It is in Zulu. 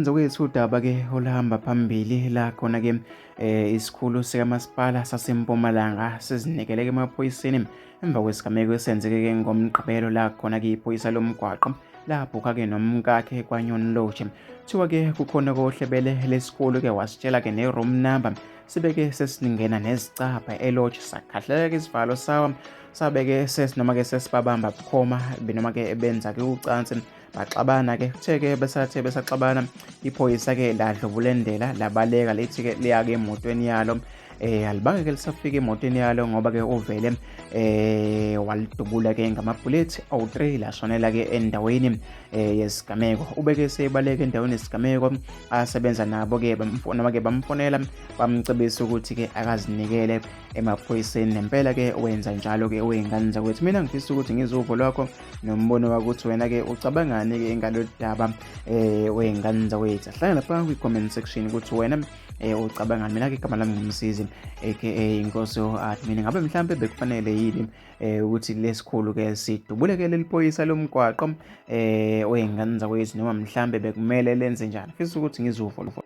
Wey'ngane zakwethu, udaba-ke oluhamba phambili la khona-ke isikhulu sikamasipala saseMpumalanga sizinikele-ke emaphoyiseni emva kwesigameko esenzeke-ke ngoMgqibelo la khona-ke iphoyisa lomgwaqo labhukha-ke nomkakhe kwaNyoni Lodge. Kuthiwa-ke kukhona kohlebele lesikhulu-ke wasitshela-ke ne-room number, sibeke sesiningena nezicabha elodge, sakhahleleka isivalo sawa, sabeke sesinoma-ke sesibabamba bukhoma noma-ke benza-ke ucansi, baxabana-ke. Kuthe-ke besathe besaxabana, iphoyisa-ke ladlubulendela labaleka, lithi-ke liya-ke emotweni yalo. Alibange ke lisafika emotweni yalo ngoba ke uvele walidubula ke ngamabhulethi awu-3, lashonela ke endaweni yesigameko. Ubeke sebaleka endaweni yesigameko, asebenza nabo ke noma ke bamfonela, bamcebisa ukuthi ke akazinikele emaphoyiseni. Nempela ke wenza njalo ke wey'ngane zakwethu. Mina ngifisa ukuthi ngizwe uvo lwakho nombono wakuthi wena ke ucabangani ke ngalolu daba, wey'ngane zakwethu. Hlala lapha kwi-comment section ukuthi wena ucabangani. Mina ke igama lami nguMsizi aka Inkosi Admin. Ngabe mhlambe bekufanele yini ukuthi lesikhulu ke sidubuleke leli phoyisa lomgwaqo, wey'ngane zakwethu, noma mhlambe bekumele lenze njani? Fisa ukuthi ngizwe uvo.